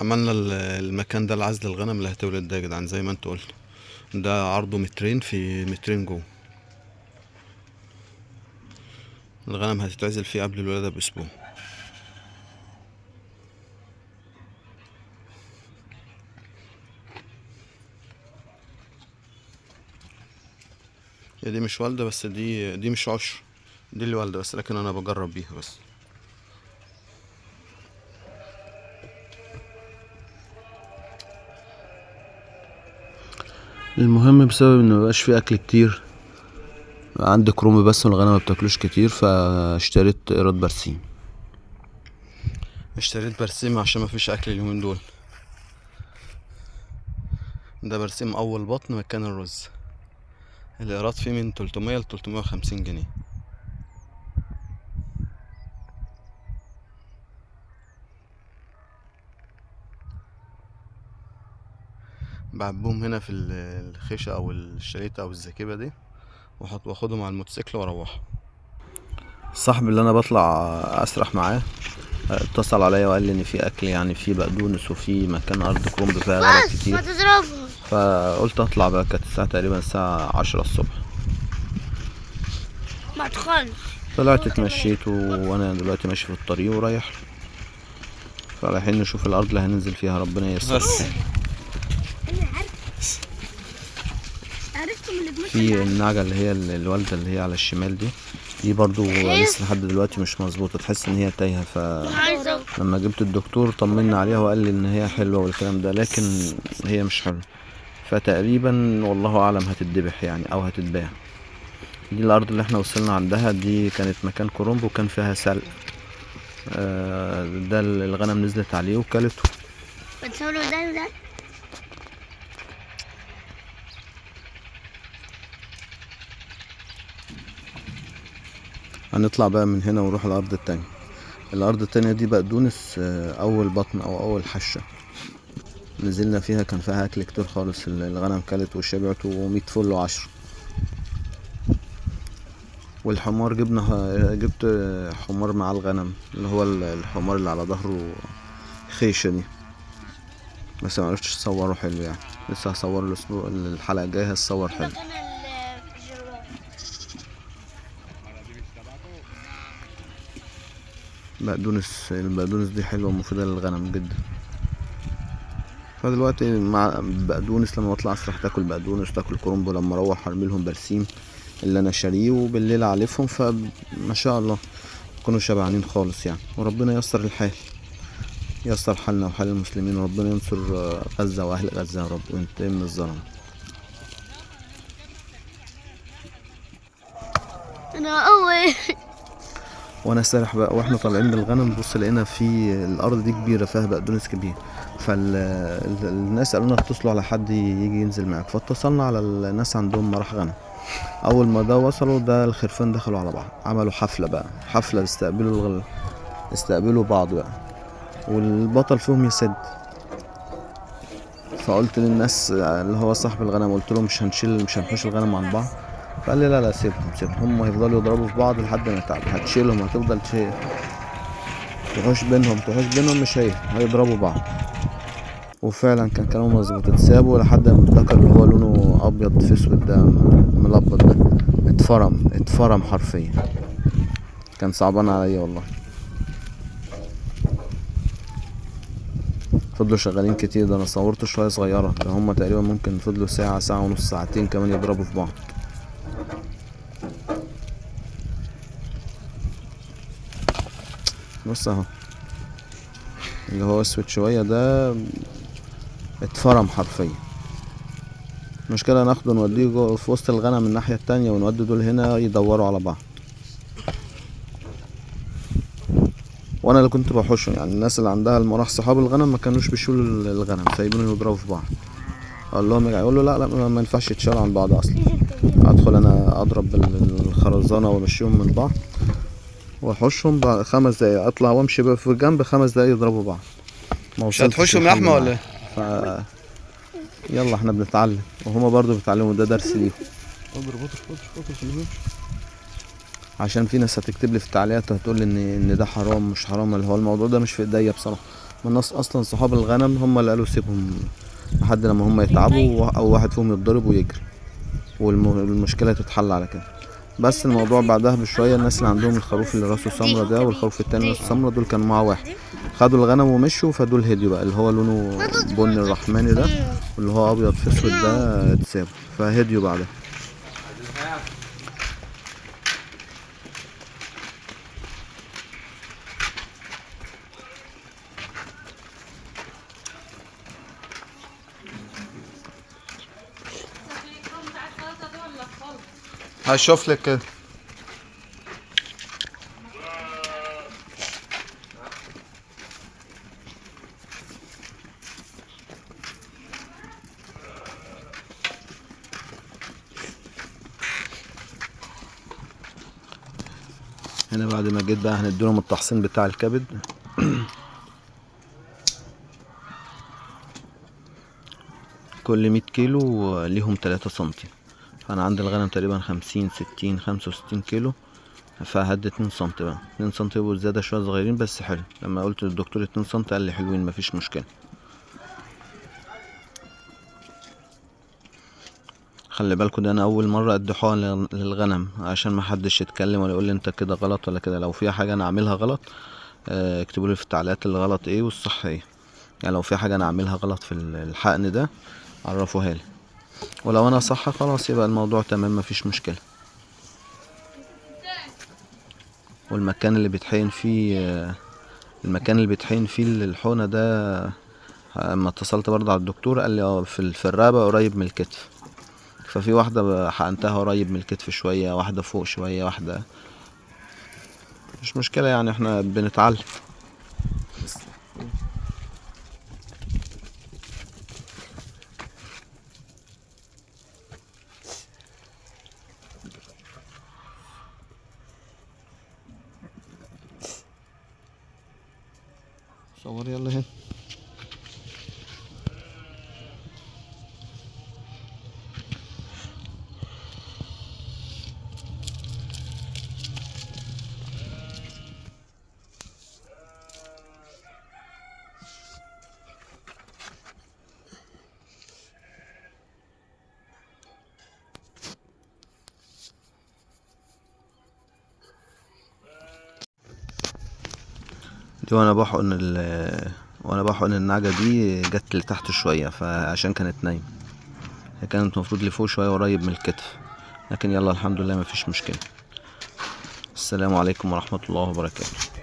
عملنا المكان ده لعزل الغنم اللي هتولد ده يا جدعان، زي ما انت قلت ده عرضه مترين في مترين جوه. الغنم هتتعزل فيه قبل الولادة بأسبوع. هي دي مش والدة، بس دي مش عشر، دي اللي والدة بس، لكن انا بجرب بيها بس. المهم بسبب ان مبقاش في اكل كتير، عندي كرومب بس والغنم ما بتاكلوش كتير، فاشتريت قيراط برسيم. اشتريت برسيم عشان ما فيش اكل اليومين دول. ده برسيم اول بطن مكان الرز. القيراط فيه من 300 ل 350 جنيه. بعبهم هنا في الخيشة او الشريطة او الزكيبة دي، واخدهم على الموتوسيكل واروح. الصاحب اللي انا بطلع اسرح معاه اتصل عليا وقال لي ان في اكل، يعني في بقدونس وفي مكان ارض كرنب فيها غلط بس كتير. ما تضربهم. فقلت اطلع بقى. كانت الساعة تقريبا الساعة 10 الصبح. ما تخلص. طلعت اتمشيت وانا دلوقتي ماشي في الطريق ورايح، فرايحين نشوف الارض اللي هننزل فيها، ربنا ييسر. بس. انا عارف، عرفتم اللي بمثل في النعجة اللي هي الوالدة اللي هي على الشمال دي برضو لسه لحد دلوقتي مش مظبوطة، تحس ان هي تايهة. عايزه فلما جبت الدكتور طمنا عليها وقال لي ان هي حلوة والكلام ده، لكن هي مش حلوة، فتقريبا والله اعلم هتتذبح يعني او هتتباع. دي الارض اللي احنا وصلنا عندها، دي كانت مكان كرنب وكان فيها سلق. ده الغنم نزلت عليه وكلته. بتصوروا ده وده. هنطلع بقى من هنا ونروح الارض التانية. الارض التانية دي بقدونس، اول بطن او اول حشة نزلنا فيها كان فيها اكل كتير خالص، الغنم كلت وشبعت ومية فل وعشرة. والحمار جبت حمار مع الغنم، اللي هو الحمار اللي على ظهره خيشة دي، بس ما عرفتش اصوره حلو يعني، لسه هصوره الاسبوع الحلقة الجاية هصور حلو. البقدونس دي حلوة ومفيدة للغنم جدا. فدلوقتي مع بقدونس لما بطلع اسرح تاكل بقدونس تاكل كرنب، ولما اروح ارمي لهم برسيم اللي انا شاريه، وبالليل اعلفهم، فما شاء الله يكونوا شبعانين خالص يعني. وربنا ييسر الحال، ييسر حالنا وحال المسلمين، وربنا ينصر غزة واهل غزة يا رب وينتقم من الظلم. انا اول وانا سارح بقى واحنا طالعين بالغنم، بص لقينا في الارض دي كبيره فيها بقدونس كبير، فالناس قالوا لنا اتصلوا على حد يجي ينزل معاك، فاتصلنا على الناس عندهم مراح غنم. اول ما ده وصلوا ده الخرفان دخلوا على بعض، عملوا حفله بقى، حفله استقبلوا بعض بقى، والبطل فيهم يسد. فقلت للناس اللي هو صاحب الغنم، قلت له مش هنحوش الغنم عن بعض، فقال لي لا لا سيبهم سيبهم، هم هيفضلوا يضربوا في بعض لحد ما يتعبوا، هتشيلهم هتفضل تحوش بينهم، تحوش بينهم، مش هيضربوا بعض. وفعلا كان كلامه مظبوط، اتسابوا لحد ما الذكر اللي هو لونه ابيض في اسود ده ملبط ده اتفرم حرفيا، كان صعبان عليا والله. فضلوا شغالين كتير، ده انا صورت شويه صغيره، ده هم تقريبا ممكن فضلوا ساعه، ساعه ونص، ساعتين كمان يضربوا في بعض. بص اهو اللي هو اسود شويه ده اتفرم حرفيا. المشكله ناخده نوديه في وسط الغنم من الناحيه التانية، ونودي دول هنا يدوروا على بعض. وانا اللي كنت بحوشهم يعني، الناس اللي عندها المراح صحاب الغنم ما كانوش بيشيلوا الغنم، سايبينهم يضربوا في بعض. اقول لهم يقولوا لا لا ما ينفعش يتشالوا عن بعض اصلا، ادخل انا اضرب الخرزانه وامشيهم من بعض واحوشهم بعد 5 دقايق، اطلع وامشي بقى في جنب 5 دقايق يضربوا بعض. ما مش وصلتش هتحوشهم يا لحل احمد ولا معاهم. يلا احنا بنتعلم وهما برضو بيتعلموا، ده درس ليهم. اضرب اضرب اضرب اضرب خليهم يمشوا. عشان في ناس هتكتب لي في التعليقات وهتقول لي ان ده حرام مش حرام، اللي هو الموضوع ده مش في ايديا بصراحه، من الناس اصلا صحاب الغنم هم اللي قالوا سيبهم لحد لما هم يتعبوا او واحد فيهم يتضرب ويجري والمشكلة تتحل على كده. بس الموضوع بعدها بشوية الناس اللي عندهم الخروف اللي راسه سمرة ده والخروف التاني راسه سمرة دول كانوا مع واحد، خدوا الغنم ومشوا، فدول هديوا بقى، اللي هو لونه بني الرحماني ده واللي هو ابيض في اسود ده اتسابوا، فهديوا بعدها. هشوف لك كده. هنا بعد ما جيت بقى هنديلهم التحصين بتاع الكبد. كل 100 كيلو ليهم 3 سنتي، فأنا عندي الغنم تقريبا 50 60 65 كيلو، فهدي 2 سنتي بقى، 2 سنتي يبقوا زيادة شوية صغيرين بس حلو. لما قلت للدكتور 2 سنتي قال لي حلوين مفيش مشكلة. خلي بالكوا ده انا اول مرة ادي حقن للغنم عشان ما حدش يتكلم ولا يقول لي انت كده غلط ولا كده. لو في حاجة انا اعملها غلط اكتبوا لي في التعليقات اللي غلط ايه والصح ايه، يعني لو في حاجة انا اعملها غلط في الحقن ده عرفوها لي، ولو انا صح خلاص يبقى الموضوع تمام مفيش مشكلة. والمكان اللي بيتحقن فيه، المكان اللي بيتحقن فيه الحقنة ده اما اتصلت برضه على الدكتور قال لي في الرقبة قريب من الكتف، ففي واحدة حقنتها قريب من الكتف شوية، واحدة فوق شوية، واحدة مش مشكلة، يعني احنا بنتعلم. صور يلا هنا. دي وانا بحقن النعجة دي جت لتحت شوية، فعشان كانت نايمة، هي كانت المفروض لفوق شوية قريب من الكتف، لكن يلا الحمد لله مفيش مشكلة. السلام عليكم ورحمة الله وبركاته.